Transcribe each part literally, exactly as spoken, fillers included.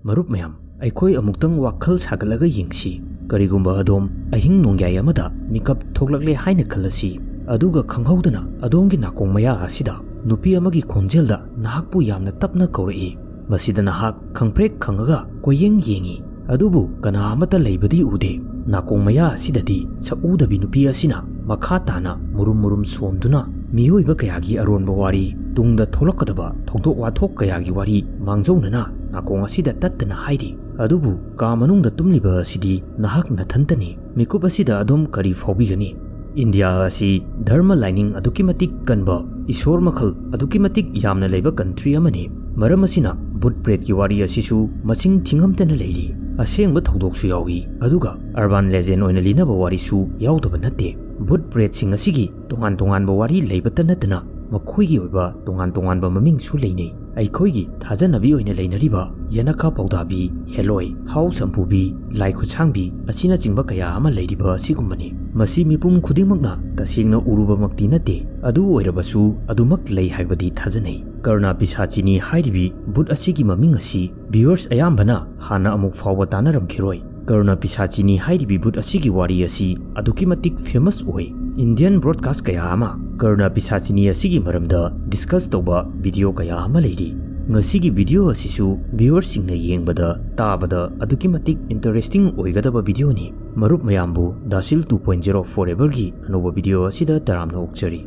ꯃꯔꯨꯞ ꯃꯌꯥꯝ, ꯑꯩꯈꯣꯏ ꯑꯃꯨꯛꯇꯪ ꯋꯥꯈꯜ ꯁꯥꯒꯠꯂꯒ ꯌꯦꯡꯁꯤ꯫ ꯀꯔꯤꯒꯨꯝꯕ ꯑꯗꯣꯝ ꯑꯍꯤꯡ ꯅꯣꯡꯌꯥꯏ ꯑꯃꯗ ꯃꯤꯀꯞ ꯊꯣꯛꯂꯛꯂꯦ ꯍꯥꯏꯅ ꯈꯜꯂꯁꯤ, ꯑꯗꯨꯒ ꯈꯪꯍꯧꯗꯅ ꯑꯗꯣꯝꯒꯤ ꯅꯥꯀꯣꯡ ꯃꯌꯥ ꯑꯁꯤꯗ ꯅꯨꯄꯤ ꯑꯃꯒꯤ ꯈꯣꯟꯖꯦꯜꯗ ꯅꯍꯥꯛꯄꯨ ꯌꯥꯝꯅ ꯇꯞꯅ ꯀꯧꯔꯛꯏ꯫ ꯃꯁꯤꯗ ꯅꯍꯥꯛ ꯈꯪꯄ꯭ꯔꯦꯛ ꯈꯪꯉꯒ ꯀꯣꯏꯌꯦꯡ ꯌꯦꯡꯉꯤ, ꯑꯗꯨꯕꯨ ꯀꯅꯥ ꯑꯃꯠꯇ ꯂꯩꯕꯗꯤ ꯎꯗꯦ꯫ ꯅꯥꯀꯣꯡ ꯃꯌꯥ ꯑꯁꯤꯗꯗꯤ ꯁꯛꯎꯗꯕꯤ ꯅꯨꯄꯤ ꯑꯁꯤꯅ ꯃꯈꯥ ꯇꯥꯅ ꯃꯨꯔꯨꯝ ꯃꯨꯔꯨꯝ ꯁꯣꯝꯗꯨꯅ ꯃꯤꯑꯣꯏꯕ ꯀꯌꯥꯒꯤ ꯑꯔꯣꯟꯕ ꯋꯥꯔꯤ, ꯇꯨꯡꯗ ꯊꯣꯛꯂꯛꯀꯗꯕ ꯊꯧꯗꯣꯛ ꯋꯥꯊꯣꯛ ꯀꯌꯥꯒꯤ ꯋꯥꯔꯤ ꯃꯥꯡꯖꯧꯅꯅ ꯅꯥꯀꯣꯡ ꯑꯁꯤꯗ ꯇꯠꯇꯅ ꯍꯥꯏꯔꯤ꯫ ꯑꯗꯨꯕꯨ ꯀꯥ ꯃꯅꯨꯡꯗ ꯇꯨꯝꯂꯤꯕ ꯑꯁꯤꯗꯤ ꯅꯍꯥꯛ ꯅꯊꯟꯇꯅꯤ꯫ ꯃꯤꯀꯨꯞ ꯑꯁꯤꯗ ꯑꯗꯨꯝ ꯀꯔꯤ ꯐꯥꯎꯕꯤꯒꯅꯤ? ꯏꯟꯗꯤꯌꯥ ꯑꯁꯤ ꯙꯔꯃ ꯂꯥꯏꯅꯤꯡ ꯑꯗꯨꯛꯀꯤ ꯃꯇꯤꯛ ꯀꯟꯕ, ꯏꯁꯣꯔ ꯃꯈꯜ ꯑꯗꯨꯛꯀꯤ ꯃꯇꯤꯛ ꯌꯥꯝꯅ ꯂꯩꯕ ꯀꯟꯇ꯭ꯔꯤ ꯑꯃꯅꯤ꯫ ꯃꯔꯝ ꯑꯁꯤꯅ ꯚꯨꯠ ꯄ꯭ꯔꯦꯠꯀꯤ ꯋꯥꯔꯤ ꯑꯁꯤꯁꯨ ꯃꯁꯤꯡ ꯊꯤꯉꯝꯇꯅ ꯂꯩꯔꯤ꯫ ꯑꯁꯦꯡꯕ ꯊꯧꯗꯣꯛꯁꯨ ꯌꯥꯎꯏ, ꯑꯗꯨꯒ urban legend ꯑꯣꯏꯅ ꯂꯤꯅꯕ ꯋꯥꯔꯤꯁꯨ ꯌꯥꯎꯗꯕ ꯅꯠꯇꯦ꯫ ꯚꯨꯠ ꯄ꯭ꯔꯦꯠꯁꯤꯡ ꯑꯁꯤꯒꯤ ꯇꯣꯉꯥꯟ ꯇꯣꯉꯥꯟꯕ ꯋꯥꯔꯤ ꯂꯩꯕꯇ ꯅꯠꯇꯅ ꯃꯈꯣꯏꯒꯤ ꯑꯣꯏꯕ ꯇꯣꯉꯥꯟ ꯇꯣꯉꯥꯟꯕ ꯃꯃꯤꯡꯁꯨ ꯂꯩꯅꯩ꯫ ꯑꯩꯈꯣꯏꯒꯤ ꯊꯥꯖꯅꯕꯤ ꯑꯣꯏꯅ ꯂꯩꯅꯔꯤꯕ ꯌꯦꯅꯈꯥ ꯄꯥꯎꯗꯥꯕꯤ, ꯍꯦꯂꯣꯏ, ꯍꯥꯎ ꯁꯝꯄꯨꯕꯤ, ꯂꯥꯏ ꯈꯨꯠꯁꯥꯡꯕꯤ ꯑꯁꯤꯅꯆꯤꯡꯕ ꯀꯌꯥ ꯑꯃ ꯂꯩꯔꯤꯕ ꯑꯁꯤꯒꯨꯝꯕꯅꯤ꯫ ꯃꯁꯤ ꯃꯤꯄꯨꯝ ꯈꯨꯗꯤꯡꯃꯛꯅ ꯇꯁꯦꯡꯅ ꯎꯔꯨꯕꯃꯛꯇꯤ ꯅꯠꯇꯦ, ꯑꯗꯨ ꯑꯣꯏꯔꯕꯁꯨ ꯑꯗꯨꯃꯛ ꯂꯩ ꯍꯥꯏꯕꯗꯤ ꯊꯥꯖꯅꯩ꯫ ꯀꯔꯨꯅꯥ ꯄꯤꯁꯥꯆꯤꯅꯤ ꯍꯥꯏꯔꯤꯕꯤ ꯚꯨꯠ ꯑꯁꯤꯒꯤ ꯃꯃꯤꯡ ꯑꯁꯤ viewers ꯑꯌꯥꯝꯕꯅ ꯍꯥꯟꯅ ꯑꯃꯨꯛ ꯐꯥꯎꯕ ꯇꯥꯅꯔꯝꯈꯤꯔꯣꯏ꯫ ꯀꯔꯨꯅꯥ ꯄꯤꯁꯥꯆꯤꯅꯤ ꯍꯥꯏꯔꯤꯕꯤ ꯚꯨꯠ ꯑꯁꯤꯒꯤ ꯋꯥꯔꯤ ꯑꯁꯤ ꯑꯗꯨꯛꯀꯤ ꯃꯇꯤꯛ famous ꯑꯣꯏ꯫ Indian broadcast ꯀꯌꯥ ꯑꯃ ꯀꯔꯨꯅꯥ ꯄꯤꯁꯥꯆꯤꯅꯤ ꯑꯁꯤꯒꯤ ꯃꯔꯝꯗ discuss ꯇꯧꯕ video ꯀꯌꯥ ꯑꯃ ꯂꯩꯔꯤ꯫ ꯉꯁꯤꯒꯤ video ꯑꯁꯤꯁꯨ viewerꯁꯤꯡꯅ ꯌꯦꯡꯕꯗ, ꯇꯥꯕꯗ ꯑꯗꯨꯛꯀꯤ ꯃꯇꯤꯛ interesting ꯑꯣꯏꯒꯗꯕ videoꯅꯤ꯫ ꯃꯔꯨꯞ ꯃꯌꯥꯝꯕꯨ ꯗꯥꯁꯤꯜ two point zero foreverꯒꯤ ꯑꯅꯧꯕ video ꯑꯁꯤꯗ ꯇꯔꯥꯝꯅ ꯑꯣꯛꯆꯔꯤ꯫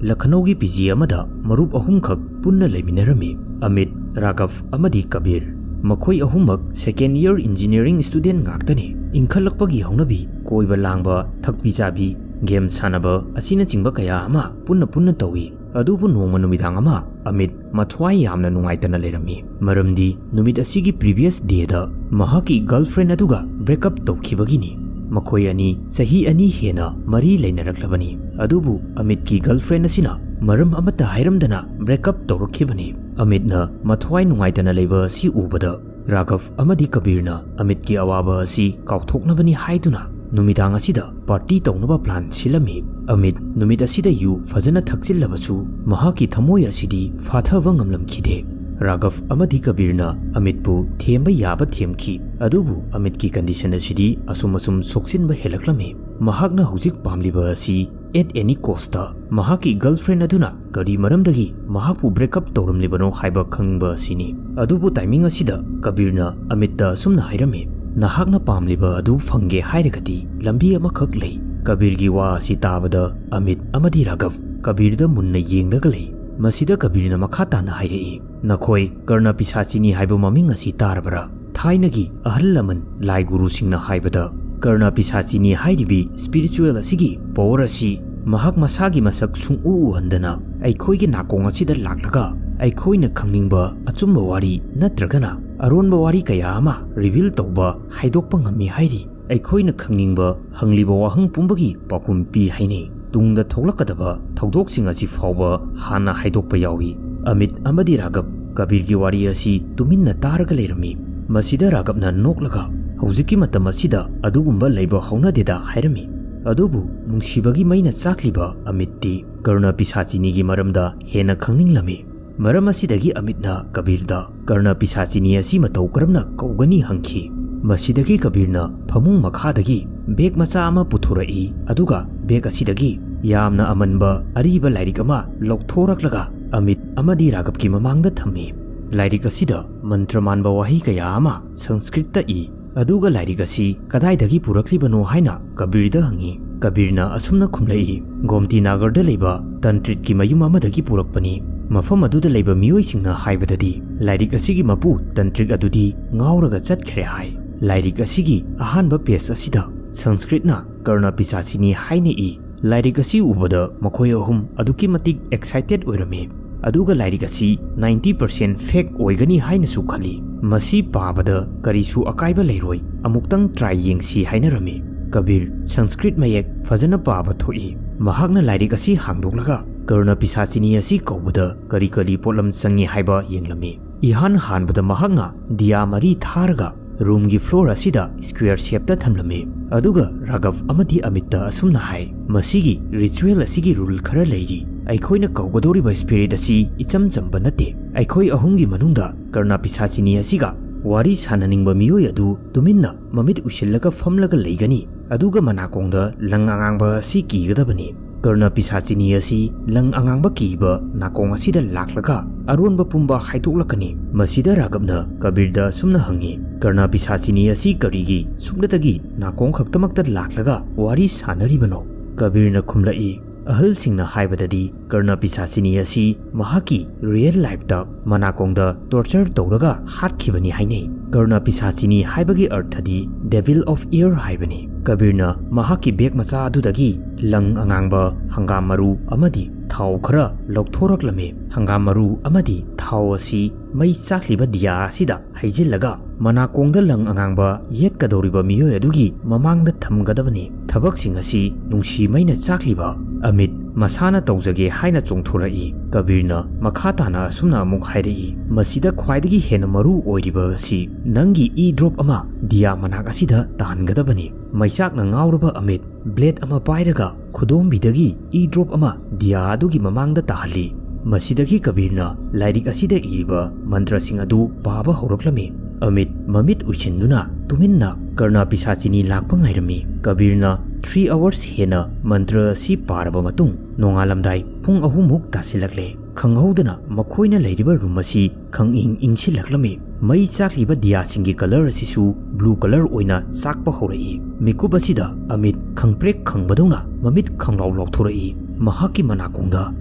ꯂꯈꯅꯧꯒꯤ P G ꯑꯃꯗ ꯃꯔꯨꯞ ꯑꯍꯨꯝꯈꯛ ꯄꯨꯟꯅ ꯂꯩꯃꯤꯟꯅꯔꯝꯃꯤ, ꯑꯃꯤꯠ, ꯔꯥꯘꯕ ꯑꯃꯗꯤ ꯀꯕꯤꯔ꯫ ꯃꯈꯣꯏ ꯑꯍꯨꯝꯃꯛ second year engineering student ꯉꯥꯛꯇꯅꯤ꯫ ꯏꯟꯈꯠꯂꯛꯄꯒꯤ ꯍꯧꯅꯕꯤ, ꯀꯣꯏꯕ ꯂꯥꯡꯕ, ꯊꯛꯄꯤ ꯆꯥꯕꯤ, game ꯁꯥꯟꯅꯕ ꯑꯁꯤꯅꯆꯤꯡꯕ ꯀꯌꯥ ꯑꯃ ꯄꯨꯟꯅ ꯄꯨꯟꯅ ꯇꯧꯏ꯫ ꯑꯗꯨꯕꯨ ꯅꯣꯡꯃ ꯅꯨꯃꯤꯗꯥꯡ ꯑꯃ ꯑꯃꯤꯠ ꯃꯊ꯭ꯋꯥꯏ ꯌꯥꯝꯅ ꯅꯨꯡꯉꯥꯏꯇꯅ ꯂꯩꯔꯝꯃꯤ, ꯃꯔꯝꯗꯤ ꯅꯨꯃꯤꯠ ꯑꯁꯤꯒꯤ previous dayꯗ ꯃꯍꯥꯛꯀꯤ girlfriend ꯑꯗꯨꯒ break up ꯇꯧꯈꯤꯕꯒꯤꯅꯤ꯫ ꯃꯈꯣꯏ ꯑꯅꯤ ꯆꯍꯤ ꯑꯅꯤ ꯍꯦꯟꯅ ꯃꯔꯤ ꯂꯩꯅꯔꯛꯂꯕꯅꯤ, ꯑꯗꯨꯕꯨ ꯑꯃꯤꯠꯀꯤ girlfriend ꯑꯁꯤꯅ ꯃꯔꯝ ꯑꯃꯠꯇ ꯍꯥꯏꯔꯝꯗꯅ break up ꯇꯧꯔꯛꯈꯤꯕꯅꯤ꯫ ꯑꯃꯤꯠꯅ ꯃꯊ꯭ꯋꯥꯏ ꯅꯨꯡꯉꯥꯏꯇꯅ ꯂꯩꯕ ꯑꯁꯤ ꯎꯕꯗ ꯔꯥꯘꯕ ꯑꯃꯗꯤ ꯀꯕꯤꯔꯅ ꯑꯃꯤꯠꯀꯤ ꯑꯋꯥꯕ ꯑꯁꯤ ꯀꯥꯎꯊꯣꯛꯅꯕꯅꯤ ꯍꯥꯏꯗꯨꯅ ꯅꯨꯃꯤꯗꯥꯡ ꯑꯁꯤꯗ party ꯇꯧꯅꯕ plan ꯁꯤꯜꯂꯝꯃꯤ꯫ ꯑꯃꯤꯠ ꯅꯨꯃꯤꯠ ꯑꯁꯤꯗ ꯌꯨ ꯐꯖꯅ ꯊꯛꯆꯤꯜꯂꯕꯁꯨ ꯃꯍꯥꯛꯀꯤ ꯊꯃꯣꯏ ꯑꯁꯤꯗꯤ ꯐꯥꯊꯕ ꯉꯝꯂꯝꯈꯤꯗꯦ꯫ ꯔꯥꯘꯕ ꯑꯃꯗꯤ ꯀꯕꯤꯔꯅ ꯑꯃꯤꯠꯄꯨ ꯊꯦꯝꯕ ꯌꯥꯕ ꯊꯦꯝꯈꯤ, ꯑꯗꯨꯕꯨ ꯑꯃꯤꯠꯀꯤ ꯀꯟꯗꯤꯁꯟ ꯑꯁꯤꯗꯤ ꯑꯁꯨꯝ ꯑꯁꯨꯝ ꯁꯣꯛꯆꯤꯟꯕ ꯍꯦꯜꯂꯛꯂꯝꯃꯤ꯫ ꯃꯍꯥꯛꯅ ꯍꯧꯖꯤꯛ ꯄꯥꯝꯂꯤꯕ ꯑꯁꯤ at any cost ꯃꯍꯥꯛꯀꯤ ꯒꯔꯜꯐ꯭ꯔꯦꯟ ꯑꯗꯨꯅ ꯀꯔꯤ ꯃꯔꯝꯗꯒꯤ ꯃꯍꯥꯛꯄꯨ ꯕ꯭ꯔꯦꯛ ꯑꯞ ꯇꯧꯔꯝꯂꯤꯕꯅꯣ ꯍꯥꯏꯕ ꯈꯪꯅꯤꯡꯕ ꯑꯁꯤꯅꯤ꯫ ꯑꯗꯨꯕꯨ ꯇꯥꯏꯃꯤꯡ ꯑꯁꯤꯗ ꯀꯕꯤꯔꯅ ꯑꯃꯤꯠꯇ ꯑꯁꯨꯝꯅ ꯍꯥꯏꯔꯝꯃꯤ, "ꯅꯍꯥꯛꯅ ꯄꯥꯝꯂꯤꯕ ꯑꯗꯨ ꯐꯪꯒꯦ ꯍꯥꯏꯔꯒꯗꯤ ꯂꯝꯕꯤ ꯑꯃꯈꯛ ꯂꯩ꯫" ꯀꯕꯤꯔꯒꯤ ꯋꯥ ꯑꯁꯤ ꯇꯥꯕꯗ ꯑꯃꯤꯠ ꯑꯃꯗꯤ ꯔꯥꯘꯕ ꯀꯕꯤꯔꯗ ꯃꯨꯟꯅ ꯌꯦꯡꯂꯒ ꯂꯩ꯫ ꯃꯁꯤꯗ ꯀꯕꯤꯔꯅ ꯃꯈꯥ ꯇꯥꯅ ꯍꯥꯏꯔꯛꯏ, "ꯅꯈꯣꯏ ꯀꯔꯅ ꯄꯤꯁꯥꯆꯤꯅꯤ ꯍꯥꯏꯕ ꯃꯃꯤꯡ ꯑꯁꯤ ꯇꯥꯔꯕꯔꯥ? ꯊꯥꯏꯅꯒꯤ ꯑꯍꯜ ꯂꯃꯟ ꯂꯥꯏ ꯒꯨꯔꯨꯁꯤꯡꯅ ꯍꯥꯏꯕꯗ ꯀꯔꯅ ꯄꯤꯁꯥꯆꯤꯅꯤ ꯍꯥꯏꯔꯤꯕꯤ ꯁ꯭ꯄꯤꯔꯤꯆꯨꯋꯦꯜ ꯑꯁꯤꯒꯤ ꯄꯋꯔ ꯑꯁꯤ ꯃꯍꯥꯛ ꯃꯁꯥꯒꯤ ꯃꯁꯛ ꯁꯨꯡꯎ ꯎꯍꯟꯗꯅ ꯑꯩꯈꯣꯏꯒꯤ ꯅꯥꯀꯣꯡ ꯑꯁꯤꯗ ꯂꯥꯛꯂꯒ ꯑꯩꯈꯣꯏꯅ ꯈꯪꯅꯤꯡꯕ ꯑꯆꯨꯝꯕ ꯋꯥꯔꯤ ꯅꯠꯇ꯭ꯔꯒꯅ ꯑꯔꯣꯟꯕ ꯋꯥꯔꯤ ꯀꯌꯥ ꯑꯃ ꯔꯤꯚꯤꯜ ꯇꯧꯕ, ꯍꯥꯏꯗꯣꯛꯄ ꯉꯝꯃꯤ ꯍꯥꯏꯔꯤ꯫ ꯑꯩꯈꯣꯏꯅ ꯈꯪꯅꯤꯡꯕ ꯍꯪꯂꯤꯕ ꯋꯥꯍꯪ ꯄꯨꯝꯕꯒꯤ ꯄꯥꯎꯈꯨꯝ ꯄꯤ ꯍꯥꯏꯅꯩ꯫ ꯇꯨꯡꯗ ꯊꯣꯛꯂꯛꯀꯗꯕ ꯊꯧꯗꯣꯛꯁꯤꯡ ꯑꯁꯤ ꯐꯥꯎꯕ ꯍꯥꯟꯅ ꯍꯥꯏꯗꯣꯛꯄ ꯌꯥꯎꯏ꯫" ꯑꯃꯤꯠ ꯑꯃꯗꯤ ꯔꯥꯘꯕ ꯀꯕꯤꯔꯒꯤ ꯋꯥꯔꯤ ꯑꯁꯤ ꯇꯨꯃꯤꯟꯅ ꯇꯥꯔꯒ ꯂꯩꯔꯝꯃꯤ꯫ ꯃꯁꯤꯗ ꯔꯥꯘꯕꯅ ꯅꯣꯛꯂꯒ, "ꯍꯧꯖꯤꯛꯀꯤ ꯃꯇꯝ ꯑꯁꯤꯗ ꯑꯗꯨꯒꯨꯝꯕ ꯂꯩꯕ ꯍꯧꯅꯗꯦꯗ" ꯍꯥꯏꯔꯝꯃꯤ꯫ ꯑꯗꯨꯕꯨ ꯅꯨꯡꯁꯤꯕꯒꯤ ꯃꯩꯅ ꯆꯥꯛꯂꯤꯕ ꯑꯃꯤꯠꯇꯤ ꯀꯔꯅ ꯄꯤꯁꯥꯆꯤꯅꯤꯒꯤ ꯃꯔꯝꯗ ꯍꯦꯟꯅ ꯈꯪꯅꯤꯡꯂꯝꯃꯤ꯫ ꯃꯔꯝ ꯑꯁꯤꯗꯒꯤ ꯑꯃꯤꯠꯅ ꯀꯕꯤꯔꯗ ꯀꯔꯅ ꯄꯤꯁꯥꯆꯤꯅꯤ ꯑꯁꯤ ꯃꯇꯧ ꯀꯔꯝꯅ ꯀꯧꯒꯅꯤ ꯍꯪꯈꯤ꯫ ꯃꯁꯤꯗꯒꯤ ꯀꯕꯤꯔꯅ ꯐꯃꯨꯡ ꯃꯈꯥꯗꯒꯤ ꯕꯦꯒ ꯃꯆꯥ ꯑꯃ ꯄꯨꯊꯣꯔꯛꯏ, ꯑꯗꯨꯒ ꯕꯦꯒ ꯑꯁꯤꯗꯒꯤ ꯌꯥꯝꯅ ꯑꯃꯟꯕ ꯑꯔꯤꯕ ꯂꯥꯏꯔꯤꯛ ꯑꯃ ꯂꯧꯊꯣꯔꯛꯂꯒ ꯑꯃꯤꯠ ꯑꯃꯗꯤ ꯔꯥꯘꯕꯀꯤ ꯃꯃꯥꯡꯗ ꯊꯝꯃꯤ꯫ ꯂꯥꯏꯔꯤꯛ ꯑꯁꯤꯗ ꯃꯟꯇ꯭ꯔ ꯃꯥꯟꯕ ꯋꯥꯍꯩ ꯀꯌꯥ ꯑꯃ ꯁꯪꯁꯀ꯭ꯔꯤꯠꯇ ꯏ꯫ ꯑꯗꯨꯒ ꯂꯥꯏꯔꯤꯛ ꯑꯁꯤ ꯀꯗꯥꯏꯗꯒꯤ ꯄꯨꯔꯛꯂꯤꯕꯅꯣ ꯍꯥꯏꯅ ꯀꯕꯤꯔꯗ ꯍꯪꯉꯤ꯫ ꯀꯕꯤꯔꯅ ꯑꯁꯨꯝꯅ ꯈꯨꯝꯂꯛꯏ, "ꯒꯣꯝꯇꯤ ꯅꯥꯒꯔꯗ ꯂꯩꯕ ꯇꯟꯇ꯭ꯔꯤꯛꯀꯤ ꯃꯌꯨꯝ ꯑꯃꯗꯒꯤ ꯄꯨꯔꯛꯄꯅꯤ꯫ ꯃꯐꯝ ꯑꯗꯨꯗ ꯂꯩꯕ ꯃꯤꯑꯣꯏꯁꯤꯡꯅ ꯍꯥꯏꯕꯗꯗꯤ ꯂꯥꯏꯔꯤꯛ ꯑꯁꯤꯒꯤ ꯃꯄꯨ ꯇꯟꯇ꯭ꯔꯤꯛ ꯑꯗꯨꯗꯤ ꯉꯥꯎꯔꯒ ꯆꯠꯈ꯭ꯔꯦ ꯍꯥꯏ꯫" ꯂꯥꯏꯔꯤꯛ ꯑꯁꯤꯒꯤ ꯑꯍꯥꯟꯕ ꯄꯦꯖ ꯑꯁꯤꯗ ꯁꯪꯁꯀ꯭ꯔꯤꯠꯅ ꯀꯔꯅ ꯄꯤꯁꯥꯆꯤꯅꯤ ꯍꯥꯏꯅ ꯏ꯫ ꯂꯥꯏꯔꯤꯛ ꯑꯁꯤ ꯎꯕꯗ ꯃꯈꯣꯏ ꯑꯍꯨꯝ ꯑꯗꯨꯛꯀꯤ ꯃꯇꯤꯛ ꯑꯦꯛꯁꯥꯏꯇꯦꯗ ꯑꯣꯏꯔꯝꯃꯤ꯫ ꯑꯗꯨꯒ ꯂꯥꯏꯔꯤꯛ ꯑꯁꯤ ꯅꯥꯏꯟꯇꯤ ꯄꯔꯁꯦꯟ ꯐꯦꯛ ꯑꯣꯏꯒꯅꯤ ꯍꯥꯏꯅꯁꯨ ꯈꯜꯂꯤ꯫ "ꯃꯁꯤ ꯄꯥꯕꯗ ꯀꯔꯤꯁꯨ ꯑꯀꯥꯏꯕ ꯂꯩꯔꯣꯏ, ꯑꯃꯨꯛꯇꯪ ꯇ꯭ꯔꯥꯏ ꯌꯦꯡꯁꯤ" ꯍꯥꯏꯅꯔꯝꯃꯤ꯫ ꯀꯕꯤꯔ ꯁꯪꯁꯀ꯭ꯔꯤꯠ ꯃꯌꯦꯛ ꯐꯖꯅ ꯄꯥꯕ ꯊꯣꯛꯏ꯫ ꯃꯍꯥꯛꯅ ꯂꯥꯏꯔꯤꯛ ꯑꯁꯤ ꯍꯥꯡꯗꯣꯛꯂꯒ ꯀꯔꯅ ꯄꯤꯁꯥꯆꯤꯅꯤ ꯑꯁꯤ ꯀꯧꯕꯗ ꯀꯔꯤ ꯀꯔꯤ ꯄꯣꯠꯂꯝ ꯆꯪꯏ ꯍꯥꯏꯕ ꯌꯦꯡꯂꯝꯃꯤ꯫ ꯏꯍꯥꯟ ꯍꯥꯟꯕꯗ ꯃꯍꯥꯛꯅ ꯗꯤꯌꯥ ꯃꯔꯤ ꯊꯥꯔꯒ ꯔꯨꯝꯒꯤ ꯐ꯭ꯂꯣꯔ ꯑꯁꯤꯗ ꯁ꯭ꯀ꯭ꯋꯦꯔ ꯁꯦꯞꯇ ꯊꯝꯂꯝꯃꯤ꯫ ꯑꯗꯨꯒ ꯔꯥꯘꯕ ꯑꯃꯗꯤ ꯑꯃꯤꯠꯇ ꯑꯁꯨꯝꯅ ꯍꯥꯏ, "ꯃꯁꯤꯒꯤ ꯔꯤꯆꯨꯋꯦꯜ ꯑꯁꯤꯒꯤ ꯔꯨꯜ ꯈꯔ ꯂꯩꯔꯤ꯫ ꯑꯩꯈꯣꯏꯅ ꯀꯧꯒꯗꯧꯔꯤꯕ spirit ꯑꯁꯤ ꯏꯆꯝ ꯆꯝꯕ ꯅꯠꯇꯦ꯫ ꯑꯩꯈꯣꯏ ꯑꯍꯨꯝꯒꯤ ꯃꯅꯨꯡꯗ ꯀꯔꯅ ꯄꯤꯁꯥꯆꯤꯅꯤ ꯑꯁꯤꯒ ꯋꯥꯔꯤ ꯁꯥꯟꯅꯅꯤꯡꯕ ꯃꯤꯑꯣꯏ ꯑꯗꯨ ꯇꯨꯃꯤꯟꯅ ꯃꯃꯤꯠ ꯎꯏꯁꯤꯜꯂꯒ ꯐꯝꯂꯒ ꯂꯩꯒꯅꯤ, ꯑꯗꯨꯒ ꯃꯅꯥꯀꯣꯡꯗ ꯂꯪ ꯑꯉꯥꯡꯕ ꯑꯁꯤ ꯀꯤꯒꯗꯕꯅꯤ꯫ ꯀꯔꯅ ꯄꯤꯁꯥꯆꯤꯅꯤ ꯑꯁꯤ ꯂꯪ ꯑꯉꯥꯡꯕ ꯀꯤꯕ ꯅꯥꯀꯣꯡ ꯑꯁꯤꯗ ꯂꯥꯛꯂꯒ ꯑꯔꯣꯟꯕ ꯄꯨꯝꯕ ꯍꯥꯏꯗꯣꯛꯂꯛꯀꯅꯤ꯫ ꯃꯁꯤꯗ ꯔꯥꯒꯕꯅ ꯀꯕꯤꯔꯗ ꯑꯁꯨꯝꯅ ꯍꯪꯉꯤ, "ꯀꯔꯅ ꯄꯤꯁꯥꯆꯤꯅꯤ ꯑꯁꯤ ꯀꯔꯤꯒꯤ ꯁꯨꯞꯅꯇꯒꯤ ꯅꯥꯀꯣꯡ ꯈꯛꯇꯃꯛꯇ ꯂꯥꯛꯂꯒ ꯋꯥꯔꯤ ꯁꯥꯟꯅꯔꯤꯕꯅꯣ?" ꯀꯕꯤꯔꯅ ꯈꯨꯝꯂꯛꯏ, "ꯑꯍꯜꯁꯤꯡꯅ ꯍꯥꯏꯕꯗꯗꯤ ꯀꯔꯅ ꯄꯤꯁꯥꯆꯤꯅꯤ ꯑꯁꯤ ꯃꯍꯥꯛꯀꯤ real lifeꯇ ꯃꯅꯥꯀꯣꯡꯗ torture ꯇꯧꯔꯒ ꯍꯥꯠꯈꯤꯕꯅꯤ ꯍꯥꯏꯅꯩ꯫ ꯀꯔꯅ ꯄꯤꯁꯥꯆꯤꯅꯤ ꯍꯥꯏꯕꯒꯤ ꯑꯔꯊꯗꯤ devil of air ꯍꯥꯏꯕꯅꯤ꯫" ꯀꯕꯤꯔꯅ ꯃꯍꯥꯛꯀꯤ bag ꯃꯆꯥ ꯑꯗꯨꯗꯒꯤ ꯂꯪ ꯑꯉꯥꯡꯕ, ꯍꯪꯒꯥꯝ ꯃꯔꯨ ꯑꯃꯗꯤ ꯊꯥꯎ ꯈꯔ ꯂꯧꯊꯣꯔꯛꯂꯝꯃꯤ꯫ ꯍꯪꯒꯥꯝ ꯃꯔꯨ ꯑꯃꯗꯤ ꯊꯥꯎ ꯑꯁꯤ ꯃꯩ ꯆꯥꯛꯂꯤꯕ ꯗꯤꯌꯥ ꯑꯁꯤꯗ ꯍꯩꯖꯤꯜꯂꯒ ꯃꯅꯥꯀꯣꯡꯗ ꯂꯪ ꯑꯉꯥꯡꯕ ꯌꯦꯠꯀꯗꯧꯔꯤꯕ ꯃꯤꯑꯣꯏ ꯑꯗꯨꯒꯤ ꯃꯃꯥꯡꯗ ꯊꯝꯒꯗꯕꯅꯤ꯫ ꯊꯕꯛꯁꯤꯡ ꯑꯁꯤ ꯅꯨꯡꯁꯤ ꯃꯩꯅ ꯆꯥꯛꯂꯤꯕ ꯑꯃꯤꯠ ꯃꯁꯥꯅ ꯇꯧꯖꯒꯦ ꯍꯥꯏꯅ ꯆꯣꯡꯊꯣꯔꯛꯏ꯫ ꯀꯕꯤꯔꯅ ꯃꯈꯥ ꯇꯥꯅ ꯑꯁꯨꯝꯅ ꯑꯃꯨꯛ ꯍꯥꯏꯔꯛꯏ, "ꯃꯁꯤꯗ ꯈ꯭ꯋꯥꯏꯗꯒꯤ ꯍꯦꯟꯅ ꯃꯔꯨ ꯑꯣꯏꯔꯤꯕ ꯑꯁꯤ ꯅꯪꯒꯤ e drop ꯑꯃ ꯗꯤꯌꯥ ꯃꯅꯥꯛ ꯑꯁꯤꯗ ꯇꯥꯍꯟꯒꯗꯕꯅꯤ꯫ ꯃꯩꯆꯥꯛꯅ ꯉꯥꯎꯔꯕ ꯑꯃꯤꯠ blade ꯑꯃ ꯄꯥꯏꯔꯒ ꯈꯨꯗꯣꯝꯕꯤꯗꯒꯤ e drop ꯑꯃ ꯗꯤꯌꯥ ꯑꯗꯨꯒꯤ ꯃꯃꯥꯡꯗ ꯇꯥꯍꯜꯂꯤ꯫ ꯃꯁꯤꯗꯒꯤ ꯀꯕꯤꯔꯅ ꯂꯥꯏꯔꯤꯛ ꯑꯁꯤꯗ ꯏꯔꯤꯕ ꯃꯟꯇ꯭ꯔꯁꯤꯡ ꯑꯗꯨ ꯄꯥꯕ ꯍꯧꯔꯛꯂꯝꯃꯤ꯫" ꯑꯃꯤꯠ ꯃꯃꯤꯠ ꯎꯏꯁꯤꯟꯗꯨꯅ ꯇꯨꯃꯤꯟꯅ ꯀꯔꯅ ꯄꯤꯁꯥꯆꯤꯅꯤ ꯂꯥꯛꯄ ꯉꯥꯏꯔꯝꯃꯤ꯫ ꯀꯕꯤꯔꯅ three hours ꯍꯦꯟꯅ ꯃꯟꯇ꯭ꯔ ꯑꯁꯤ ꯄꯥꯔꯕ ꯃꯇꯨꯡ, ꯅꯣꯡꯉꯥꯜꯂꯝꯗꯥꯏ ꯄꯨꯡ ꯑꯍꯨꯝꯃꯨꯛ ꯇꯥꯁꯤꯜꯂꯛꯂꯦ꯫ ꯈꯪꯍꯧꯗꯅ ꯃꯈꯣꯏꯅ ꯂꯩꯔꯤꯕ room ꯑꯁꯤ ꯈꯪꯏꯪ ꯏꯪꯁꯤꯜꯂꯛꯂꯝꯃꯤ꯫ ꯃꯩ ꯆꯥꯛꯂꯤꯕ ꯗꯤꯌꯥꯁꯤꯡꯒꯤ colour ꯑꯁꯤꯁꯨ blue colour ꯑꯣꯏꯅ ꯆꯥꯛꯄ ꯍꯧꯔꯛꯏ꯫ ꯃꯤꯀꯨꯞ ꯑꯁꯤꯗ ꯑꯃꯤꯠ ꯈꯪꯄ꯭ꯔꯦꯛ ꯈꯪꯕꯗꯧꯅ ꯃꯃꯤꯠ ꯈꯪꯂꯥꯎ ꯂꯥꯎꯊꯣꯔꯛꯏ꯫ ꯃꯍꯥꯛꯀꯤ ꯃꯅꯥꯀꯣꯡꯗ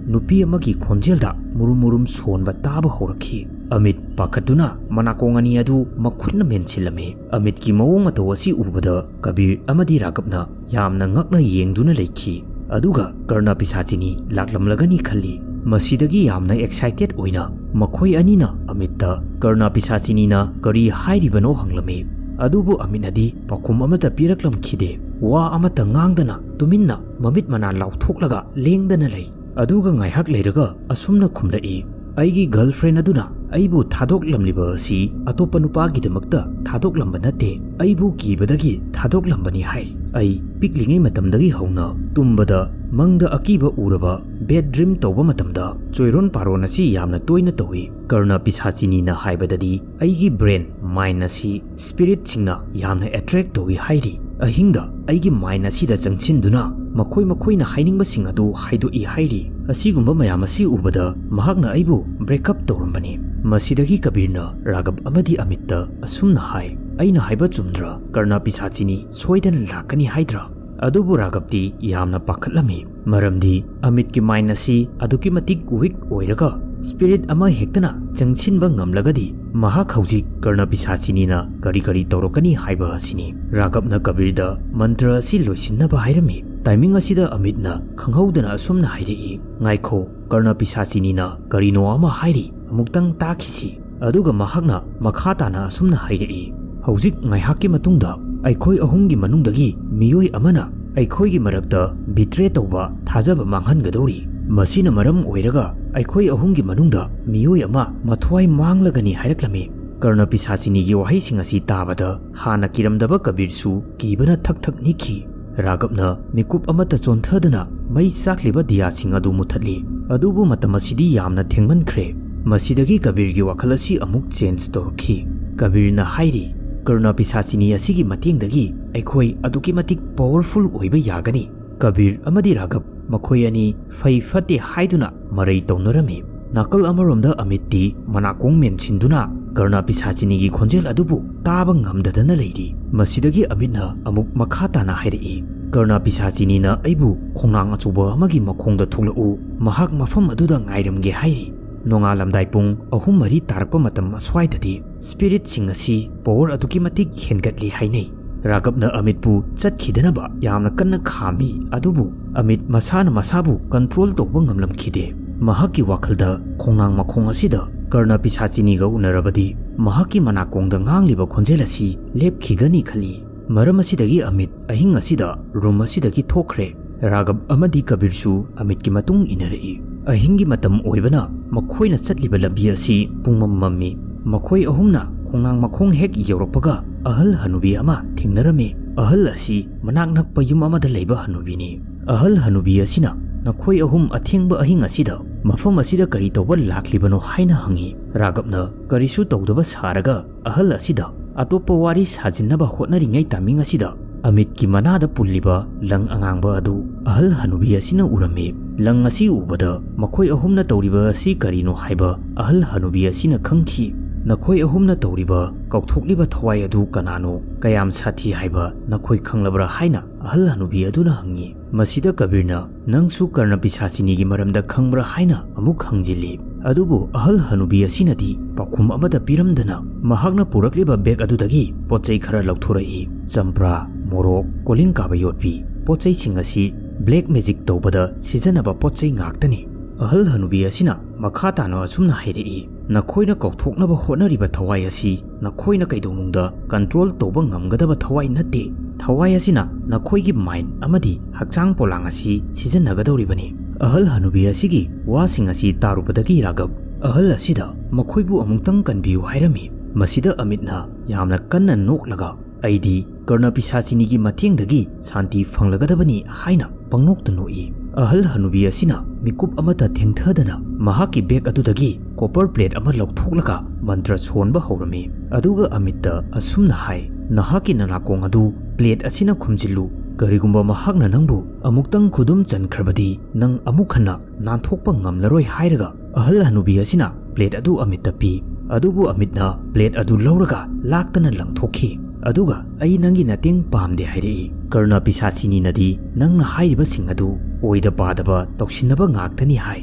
ꯅꯨꯄꯤ ꯑꯃꯒꯤ ꯈꯣꯟꯖꯦꯜꯗ ꯃꯨꯔꯨꯝ ꯃꯨꯔꯨꯝ ꯁꯣꯟꯕ ꯇꯥꯕ ꯍꯧꯔꯛꯈꯤ꯫ ꯑꯃꯤꯠ ꯄꯥꯈꯠꯇꯨꯅ ꯃꯅꯥꯀꯣꯡ ꯑꯅꯤ ꯑꯗꯨ ꯃꯈꯨꯠꯅ ꯃꯦꯟꯁꯤꯜꯂꯝꯃꯤ꯫ ꯑꯃꯤꯠꯀꯤ ꯃꯑꯣꯡ ꯃꯇꯧ ꯑꯁꯤ ꯎꯕꯗ ꯀꯕꯤꯔ ꯑꯃꯗꯤ ꯔꯥꯒꯕꯅ ꯌꯥꯝꯅ ꯉꯛꯅ ꯌꯦꯡꯗꯨꯅ ꯂꯩꯈꯤ꯫ ꯑꯗꯨꯒ ꯀꯔꯅ ꯄꯤꯁꯥꯆꯤꯅꯤ ꯂꯥꯛꯂꯝꯂꯒꯅꯤ ꯈꯜꯂꯤ꯫ ꯃꯁꯤꯗꯒꯤ ꯌꯥꯝꯅ excited ꯑꯣꯏꯅ ꯃꯈꯣꯏ ꯑꯅꯤꯅ ꯑꯃꯤꯠꯇ ꯀꯔꯅ ꯄꯤꯁꯥꯆꯤꯅꯤꯅ ꯀꯔꯤ ꯍꯥꯏꯔꯤꯕꯅꯣ ꯍꯪꯂꯝꯃꯤ꯫ ꯑꯗꯨꯕꯨ ꯑꯃꯤꯠꯅꯗꯤ ꯄꯥꯎꯈꯨꯝ ꯑꯃꯠꯇ ꯄꯤꯔꯛꯂꯝꯈꯤꯗꯦ꯫ ꯋꯥ ꯑꯃꯠꯇ ꯉꯥꯡꯗꯅ ꯇꯨꯃꯤꯟꯅ ꯃꯃꯤꯠ ꯃꯅꯥ ꯂꯥꯎꯊꯣꯛꯂꯒ ꯂꯦꯡꯗꯅ ꯂꯩ꯫ ꯑꯗꯨꯒ ꯉꯥꯏꯍꯥꯛ ꯂꯩꯔꯒ ꯑꯁꯨꯝꯅ ꯈꯨꯝꯂꯛꯏ, "ꯑꯩꯒꯤ girlfriend ꯑꯗꯨꯅ ꯑꯩꯕꯨ ꯊꯥꯗꯣꯛꯂꯝꯂꯤꯕ ꯑꯁꯤ ꯑꯇꯣꯞꯄ ꯅꯨꯄꯥꯒꯤꯗꯃꯛꯇ ꯊꯥꯗꯣꯛꯂꯝꯕ ꯅꯠꯇꯦ, ꯑꯩꯕꯨ ꯀꯤꯕꯗꯒꯤ ꯊꯥꯗꯣꯛꯂꯝꯕꯅꯤ" ꯍꯥꯏ꯫ ꯑꯩ ꯄꯤꯛꯂꯤꯉꯩ ꯃꯇꯝꯗꯒꯤ ꯍꯧꯅ ꯇꯨꯝꯕꯗ ꯃꯪꯗ ꯑꯀꯤꯕ ꯎꯔꯕ, ꯕꯦꯗ ꯗ꯭ꯔꯤꯝ ꯇꯧꯕ ꯃꯇꯝꯗ ꯆꯣꯏꯔꯣꯟ ꯄꯥꯔꯣꯟ ꯑꯁꯤ ꯌꯥꯝꯅ ꯇꯣꯏꯅ ꯇꯧꯏ꯫ ꯀꯔꯅ ꯄꯤꯁꯥꯆꯤꯅꯤꯅ ꯍꯥꯏꯕꯗꯗꯤ ꯑꯩꯒꯤ ꯕ꯭ꯔꯦꯟ, ꯃꯥꯏꯟ ꯑꯁꯤ ꯁ꯭ꯄꯤꯔꯤꯠꯁꯤꯡꯅ ꯌꯥꯝꯅ ꯑꯦꯇ꯭ꯔꯦꯛ ꯇꯧꯏ ꯍꯥꯏꯔꯤ꯫ ꯑꯍꯤꯡꯗ ꯑꯩꯒꯤ ꯃꯥꯏꯟ ꯑꯁꯤꯗ ꯆꯪꯁꯤꯟꯗꯨꯅ ꯃꯈꯣꯏ ꯃꯈꯣꯏꯅ ꯍꯥꯏꯅꯤꯡꯕꯁꯤꯡ ꯑꯗꯨ ꯍꯥꯏꯗꯣꯛꯏ ꯍꯥꯏꯔꯤ꯫ ꯑꯁꯤꯒꯨꯝꯕ ꯃꯌꯥꯝ ꯑꯁꯤ ꯎꯕꯗ ꯃꯍꯥꯛꯅ ꯑꯩꯕꯨ ꯕ꯭ꯔꯦꯛ ꯑꯞ ꯇꯧꯔꯝꯕꯅꯤ꯫ ꯃꯁꯤꯗꯒꯤ ꯀꯕꯤꯔꯅ ꯔꯥꯒꯕ ꯑꯃꯗꯤ ꯑꯃꯤꯠꯇ ꯑꯁꯨꯝꯅ ꯍꯥꯏ, "ꯑꯩꯅ ꯍꯥꯏꯕ ꯆꯨꯝꯗ꯭ꯔꯥ? ꯀꯔꯅ ꯄꯤꯁꯥꯆꯤꯅꯤ ꯁꯣꯏꯗꯅ ꯂꯥꯛꯀꯅꯤ ꯍꯥꯏꯗ꯭ꯔꯥ?" ꯑꯗꯨꯕꯨ ꯔꯥꯒꯕꯇꯤ ꯌꯥꯝꯅ ꯄꯥꯈꯠꯂꯝꯃꯤ, ꯃꯔꯝꯗꯤ ꯑꯃꯤꯠꯀꯤ ꯃꯥꯏꯟ ꯑꯁꯤ ꯑꯗꯨꯛꯀꯤ ꯃꯇꯤꯛ ꯋꯤꯛ ꯑꯣꯏꯔꯒ ꯁ꯭ꯄꯤꯔꯤꯠ ꯑꯃ ꯍꯦꯛꯇꯅ ꯆꯪꯁꯤꯟꯕ ꯉꯝꯂꯒꯗꯤ ꯃꯍꯥꯛ ꯍꯧꯖꯤꯛ ꯀꯔꯅ ꯄꯤꯁꯥꯆꯤꯅꯤꯅ ꯀꯔꯤ ꯀꯔꯤ ꯇꯧꯔꯛꯀꯅꯤ ꯍꯥꯏꯕ ꯑꯁꯤꯅꯤ꯫ ꯔꯥꯒꯕꯅ ꯀꯕꯤꯔꯗ ꯃꯟꯇ꯭ꯔ ꯑꯁꯤ ꯂꯣꯏꯁꯤꯟꯅꯕ ꯍꯥꯏꯔꯝꯃꯤ꯫ ꯇꯥꯏꯃꯤꯡ ꯑꯁꯤꯗ ꯑꯃꯤꯠꯅ ꯈꯪꯍꯧꯗꯅ ꯑꯁꯨꯝꯅ ꯍꯥꯏꯔꯛꯏ, "ꯉꯥꯏꯈꯣ, ꯀꯔꯅ ꯄꯤꯁꯥꯆꯤꯅꯤꯅ ꯀꯔꯤꯅꯣ ꯑꯃ ꯍꯥꯏꯔꯤ, ꯑꯃꯨꯛꯇꯪ ꯇꯥꯈꯤꯁꯤ꯫" ꯑꯗꯨꯒ ꯃꯍꯥꯛꯅ ꯃꯈꯥ ꯇꯥꯅ ꯑꯁꯨꯝꯅ ꯍꯥꯏꯔꯛꯏ, "ꯍꯧꯖꯤꯛ ꯉꯥꯏꯍꯥꯛꯀꯤ ꯃꯇꯨꯡꯗ ꯑꯩꯈꯣꯏ ꯑꯍꯨꯝꯒꯤ ꯃꯅꯨꯡꯗꯒꯤ ꯃꯤꯑꯣꯏ ꯑꯃꯅ ꯑꯩꯈꯣꯏꯒꯤ ꯃꯔꯛꯇ ꯕꯤꯇ꯭ꯔꯦ ꯇꯧꯕ, ꯊꯥꯖꯕ ꯃꯥꯡꯍꯟꯒꯗꯧꯔꯤ꯫ ꯃꯁꯤꯅ ꯃꯔꯝ ꯑꯣꯏꯔꯒ ꯑꯩꯈꯣꯏ ꯑꯍꯨꯝꯒꯤ ꯃꯅꯨꯡꯗ ꯃꯤꯑꯣꯏ ꯑꯃ ꯃꯊ꯭ꯋꯥꯏ ꯃꯥꯡꯂꯒꯅꯤ" ꯍꯥꯏꯔꯛꯂꯝꯃꯤ꯫ ꯀꯔꯅ ꯄꯤꯁꯥꯆꯤꯅꯤꯒꯤ ꯋꯥꯍꯩꯁꯤꯡ ꯑꯁꯤ ꯇꯥꯕꯗ ꯍꯥꯟꯅ ꯀꯤꯔꯝꯗꯕ ꯀꯕꯤꯔꯁꯨ ꯀꯤꯕꯅ ꯊꯛ ꯊꯛ ꯅꯤꯛꯈꯤ꯫ ꯔꯥꯒꯕꯅ ꯃꯤꯀꯨꯞ ꯑꯃꯠꯇ ꯆꯣꯟꯊꯗꯅ ꯃꯩ ꯆꯥꯛꯂꯤꯕ ꯗꯤꯌꯥꯁꯤꯡ ꯑꯗꯨ ꯃꯨꯊꯠꯂꯤ꯫ ꯑꯗꯨꯕꯨ ꯃꯇꯝ ꯑꯁꯤꯗꯤ ꯌꯥꯝꯅ ꯊꯦꯡꯃꯟꯈ꯭ꯔꯦ꯫ ꯃꯁꯤꯗꯒꯤ ꯀꯕꯤꯔꯒꯤ ꯋꯥꯈꯜ ꯑꯁꯤ ꯑꯃꯨꯛ ꯆꯦꯟꯖ ꯇꯧꯔꯛꯈꯤ꯫ ꯀꯕꯤꯔꯅ ꯍꯥꯏꯔꯤ, "ꯀꯔꯅ ꯄꯤꯁꯥꯆꯤꯅꯤ ꯑꯁꯤꯒꯤ ꯃꯇꯦꯡꯗꯒꯤ ꯑꯩꯈꯣꯏ ꯑꯗꯨꯛꯀꯤ ꯃꯇꯤꯛ ꯄꯥꯋꯔꯐꯨꯜ ꯑꯣꯏꯕ ꯌꯥꯒꯅꯤ꯫" ꯀꯕꯤꯔ ꯑꯃꯗꯤ ꯔꯥꯒꯕ ꯃꯈꯣꯏ ꯑꯅꯤ ꯐꯩ ꯐꯠꯇꯦ ꯍꯥꯏꯗꯨꯅ ꯃꯔꯩ ꯇꯧꯅꯔꯝꯃꯤ꯫ ꯅꯥꯀꯜ ꯑꯃꯔꯣꯝꯗ ꯑꯃꯤꯠꯇꯤ ꯃꯅꯥꯀꯣꯡ ꯃꯦꯟꯁꯤꯟꯗꯨꯅ ꯀꯔꯅ ꯄꯤꯁꯥꯆꯤꯅꯤꯒꯤ ꯈꯣꯟꯖꯦꯜ ꯑꯗꯨꯕꯨ ꯇꯥꯕ ꯉꯝꯗꯗꯅ ꯂꯩꯔꯤ꯫ ꯃꯁꯤꯗꯒꯤ ꯑꯃꯤꯠꯅ ꯑꯃꯨꯛ ꯃꯈꯥ ꯇꯥꯅ ꯍꯥꯏꯔꯛꯏ, "ꯀꯔꯅ ꯄꯤꯁꯥꯆꯤꯅꯤꯅ ꯑꯩꯕꯨ ꯈꯣꯡꯅꯥꯡ ꯑꯆꯧꯕ ꯑꯃꯒꯤ ꯃꯈꯣꯡꯗ ꯊꯣꯛꯂꯛꯎ, ꯃꯍꯥꯛ ꯃꯐꯝ ꯑꯗꯨꯗ ꯉꯥꯏꯔꯝꯒꯦ ꯍꯥꯏꯔꯤ꯫" ꯅꯣꯡꯉꯥꯜꯂꯝꯗꯥꯏ ꯄꯨꯡ ꯑꯍꯨꯝ ꯃꯔꯤ ꯇꯥꯔꯛꯄ ꯃꯇꯝ ꯑꯁ꯭ꯋꯥꯏꯗꯗꯤ ꯁ꯭ꯄꯤꯔꯤꯠꯁꯤꯡ ꯑꯁꯤ ꯄꯥꯋꯔ ꯑꯗꯨꯛꯀꯤ ꯃꯇꯤꯛ ꯍꯦꯟꯒꯠꯂꯤ ꯍꯥꯏꯅꯩ꯫ ꯔꯥꯒꯕꯅ ꯑꯃꯤꯠꯄꯨ ꯆꯠꯈꯤꯗꯅꯕ ꯌꯥꯝꯅ ꯀꯟꯅ ꯈꯥꯝꯃꯤ, ꯑꯗꯨꯕꯨ ꯑꯃꯤꯠ ꯃꯁꯥꯅ ꯃꯁꯥꯕꯨ ꯀꯟꯇ꯭ꯔꯣꯜ ꯇꯧꯕ ꯉꯝꯂꯝꯈꯤꯗꯦ꯫ ꯃꯍꯥꯛꯀꯤ ꯋꯥꯈꯜꯗ ꯈꯣꯡꯅꯥꯡ ꯃꯈꯣꯡ ꯑꯁꯤꯗ ꯀꯔꯅ ꯄꯤꯁꯥꯆꯤꯅꯤꯒ ꯎꯅꯔꯕꯗꯤ ꯃꯍꯥꯛꯀꯤ ꯃꯅꯥꯀꯣꯡꯗ ꯉꯥꯡꯂꯤꯕ ꯈꯣꯟꯖꯦꯜ ꯑꯁꯤ ꯂꯦꯞꯈꯤꯒꯅꯤ ꯈꯜꯂꯤ꯫ ꯃꯔꯝ ꯑꯁꯤꯗꯒꯤ ꯑꯃꯤꯠ ꯑꯍꯤꯡ ꯑꯁꯤꯗ ꯔꯨꯝ ꯑꯁꯤꯗꯒꯤ ꯊꯣꯛꯈ꯭ꯔꯦ꯫ ꯔꯥꯒꯕ ꯑꯃꯗꯤ ꯀꯕꯤꯔꯁꯨ ꯑꯃꯤꯠꯀꯤ ꯃꯇꯨꯡ ꯏꯟꯅꯔꯛꯏ꯫ ꯑꯍꯤꯡꯒꯤ ꯃꯇꯝ ꯑꯣꯏꯕꯅ ꯃꯈꯣꯏꯅ ꯆꯠꯂꯤꯕ ꯂꯝꯕꯤ ꯑꯁꯤ ꯄꯨꯡꯃꯝ ꯃꯝꯃꯤ꯫ ꯃꯈꯣꯏ ꯑꯍꯨꯝꯅ ꯈꯣꯡꯅꯥꯡ ꯃꯈꯣꯡ ꯍꯦꯛ ꯌꯧꯔꯛꯄꯒ ꯑꯍꯜ ꯍꯅꯨꯕꯤ ꯑꯃ ꯊꯦꯡꯅꯔꯝꯃꯤ꯫ ꯑꯍꯜ ꯑꯁꯤ ꯃꯅꯥꯛ ꯅꯛꯄ ꯌꯨꯝ ꯑꯃꯗ ꯂꯩꯕ ꯍꯅꯨꯕꯤꯅꯤ꯫ ꯑꯍꯜ ꯍꯅꯨꯕꯤ ꯑꯁꯤꯅ ꯅꯈꯣꯏ ꯑꯍꯨꯝ ꯑꯊꯦꯡꯕ ꯑꯍꯤꯡ ꯑꯁꯤꯗ ꯃꯐꯝ ꯑꯁꯤꯗ ꯀꯔꯤ ꯇꯧꯕ ꯂꯥꯛꯂꯤꯕꯅꯣ ꯍꯥꯏꯅ ꯍꯪꯉꯤ꯫ ꯔꯥꯒꯕꯅ ꯀꯔꯤꯁꯨ ꯇꯧꯗꯕ ꯁꯥꯔꯒ ꯑꯍꯜ ꯑꯁꯤꯗ ꯑꯇꯣꯞꯄ ꯋꯥꯔꯤ ꯁꯥꯖꯤꯟꯅꯕ ꯍꯣꯠꯅꯔꯤꯉꯩ ꯇꯥꯏꯃꯤꯡ ꯑꯁꯤꯗ ꯑꯃꯤꯠꯀꯤ ꯃꯅꯥꯗ ꯄꯨꯜꯂꯤꯕ ꯂꯪ ꯑꯉꯥꯡꯕ ꯑꯗꯨ ꯑꯍꯜ ꯍꯅꯨꯕꯤ ꯑꯁꯤꯅ ꯎꯔꯝꯃꯤ꯫ ꯂꯪ ꯑꯁꯤ ꯎꯕꯗ ꯃꯈꯣꯏ ꯑꯍꯨꯝꯅ ꯇꯧꯔꯤꯕ ꯑꯁꯤ ꯀꯔꯤꯅꯣ ꯍꯥꯏꯕ ꯑꯍꯜ ꯍꯅꯨꯕꯤ ꯑꯁꯤꯅ ꯈꯪꯈꯤ꯫ ꯅꯈꯣꯏ ꯑꯍꯨꯝꯅ ꯇꯧꯔꯤꯕ ꯀꯧꯊꯣꯛꯂꯤꯕ ꯊꯋꯥꯏ ꯑꯗꯨ ꯀꯅꯥꯅꯣ, ꯀꯌꯥꯝ ꯁꯥꯊꯤ ꯍꯥꯏꯕ ꯅꯈꯣꯏ ꯈꯪꯂꯕ꯭ꯔꯥ ꯍꯥꯏꯅ ꯑꯍꯜ ꯍꯅꯨꯕꯤ ꯑꯗꯨꯅ ꯍꯪꯉꯤ꯫ ꯃꯁꯤꯗ ꯀꯕꯤꯔꯅ, "ꯅꯪꯁꯨ ꯀꯔꯅ ꯄꯤꯁꯥꯆꯤꯅꯤꯒꯤ ꯃꯔꯝꯗ ꯈꯪꯕ꯭ꯔꯥ?" ꯍꯥꯏꯅ ꯑꯃꯨꯛ ꯍꯪꯖꯤꯜꯂꯤ꯫ ꯑꯗꯨꯕꯨ ꯑꯍꯜ ꯍꯅꯨꯕꯤ ꯑꯁꯤꯅꯗꯤ ꯄꯥꯎꯈꯨꯝ ꯑꯃꯠꯇ ꯄꯤꯔꯝꯗꯅ ꯃꯍꯥꯛꯅ ꯄꯨꯔꯛꯂꯤꯕ ꯕꯦꯒ ꯑꯗꯨꯗꯒꯤ ꯄꯣꯠ ꯆꯩ ꯈꯔ ꯂꯧꯊꯣꯔꯛꯏ꯫ ꯆꯝꯄ꯭ꯔꯥ, ꯃꯣꯔꯣꯛ, ꯀꯣꯂꯤꯡ ꯀꯥꯕ ꯌꯣꯠꯄꯤ, ꯄꯣꯠ ꯆꯩꯁꯤꯡ ꯑꯁꯤ ꯕ꯭ꯂꯦꯛ ꯃꯦꯖꯤꯛ ꯇꯧꯕꯗ ꯁꯤꯖꯤꯟꯅꯕ ꯄꯣꯠ ꯆꯩ ꯉꯥꯛꯇꯅꯤ꯫ ꯑꯍꯜ ꯍꯅꯨꯕꯤ ꯑꯁꯤꯅ ꯃꯈꯥ ꯇꯥꯅ ꯑꯁꯨꯝꯅ ꯍꯥꯏꯔꯛꯏ, "ꯅꯈꯣꯏꯅ ꯀꯧꯊꯣꯛꯅꯕ ꯍꯣꯠꯅꯔꯤꯕ ꯊꯋꯥꯏ ꯑꯁꯤ ꯅꯈꯣꯏꯅ ꯀꯩꯗꯧꯅꯨꯡꯗ ꯀꯟꯇ꯭ꯔꯣꯜ ꯇꯧꯕ ꯉꯝꯒꯗꯕ ꯊꯋꯥꯏ ꯅꯠꯇꯦ꯫ ꯊꯋꯥꯏ ꯑꯁꯤꯅ ꯅꯈꯣꯏꯒꯤ ꯃꯥꯏꯟ ꯑꯃꯗꯤ ꯍꯛꯆꯥꯡ ꯄꯣꯂꯥꯡ ꯑꯁꯤ ꯁꯤꯖꯤꯟꯅꯒꯗꯧꯔꯤꯕꯅꯤ꯫" ꯑꯍꯜ ꯍꯅꯨꯕꯤ ꯑꯁꯤꯒꯤ ꯋꯥꯁꯤꯡ ꯑꯁꯤ ꯇꯥꯔꯨꯕꯗꯒꯤ ꯔꯥꯒꯕ ꯑꯍꯜ ꯑꯁꯤꯗ ꯃꯈꯣꯏꯕꯨ ꯑꯃꯨꯛꯇꯪ ꯀꯟꯕꯤꯌꯨ ꯍꯥꯏꯔꯝꯃꯤ꯫ ꯃꯁꯤꯗ ꯑꯃꯤꯠꯅ ꯌꯥꯝꯅ ꯀꯟꯅ ꯅꯣꯛꯂꯒ, "ꯑꯩꯗꯤ ꯀꯔꯅ ꯄꯤꯁꯥꯆꯤꯅꯤꯒꯤ ꯃꯇꯦꯡꯗꯒꯤ ꯁꯥꯟꯇꯤ ꯐꯪꯂꯒꯗꯕꯅꯤ" ꯍꯥꯏꯅ ꯄꯪꯅꯣꯛꯇ ꯅꯣꯛꯏ꯫ ꯑꯍꯜ ꯍꯅꯨꯕꯤ ꯑꯁꯤꯅ ꯃꯤꯀꯨꯞ ꯑꯃꯠꯇ ꯊꯦꯡꯊꯗꯅ ꯃꯍꯥꯛꯀꯤ ꯕꯦꯒ ꯑꯗꯨꯗꯒꯤ ꯀꯣꯄꯔ ꯄ꯭ꯂꯦꯠ ꯑꯃ ꯂꯧꯊꯣꯛꯂꯒ ꯃꯟꯇ꯭ꯔ ꯁꯣꯟꯕ ꯍꯧꯔꯝꯃꯤ꯫ ꯑꯗꯨꯒ ꯑꯃꯤꯠꯇ ꯑꯁꯨꯝꯅ ꯍꯥꯏ, "ꯅꯍꯥꯛꯀꯤ ꯅꯅꯥꯀꯣꯡ ꯑꯗꯨ ꯄ꯭ꯂꯦꯠ ꯑꯁꯤꯅ ꯈꯨꯝꯖꯤꯜꯂꯨ꯫ ꯀꯔꯤꯒꯨꯝꯕ ꯃꯍꯥꯛꯅ ꯅꯪꯕꯨ ꯑꯃꯨꯛꯇꯪ ꯈꯨꯗꯨꯝ ꯆꯟꯈ꯭ꯔꯕꯗꯤ ꯅꯪ ꯑꯃꯨꯛ ꯍꯟꯅ ꯅꯥꯟꯊꯣꯛꯄ ꯉꯝꯂꯔꯣꯏ" ꯍꯥꯏꯔꯒ ꯑꯍꯜ ꯍꯅꯨꯕꯤ ꯑꯁꯤꯅ ꯄ꯭ꯂꯦꯠ ꯑꯗꯨ ꯑꯃꯤꯠꯇ ꯄꯤ꯫ ꯑꯗꯨꯕꯨ ꯑꯃꯤꯠꯅ ꯄ꯭ꯂꯦꯠ ꯑꯗꯨ ꯂꯧꯔꯒ ꯂꯥꯛꯇꯅ ꯂꯪꯊꯣꯛꯈꯤ꯫ ꯑꯗꯨꯒ, "ꯑꯩ ꯅꯪꯒꯤ ꯅꯇꯦꯡ ꯄꯥꯝꯗꯦ" ꯍꯥꯏꯔꯛꯏ꯫ "ꯀꯔꯅ ꯄꯤꯁꯥꯆꯤꯅꯤꯅꯗꯤ ꯅꯪꯅ ꯍꯥꯏꯔꯤꯕꯁꯤꯡ ꯑꯗꯨ ꯑꯣꯏꯗ ꯄꯥꯗꯕ ꯇꯧꯁꯤꯟꯅꯕ ꯉꯥꯛꯇꯅꯤ" ꯍꯥꯏ꯫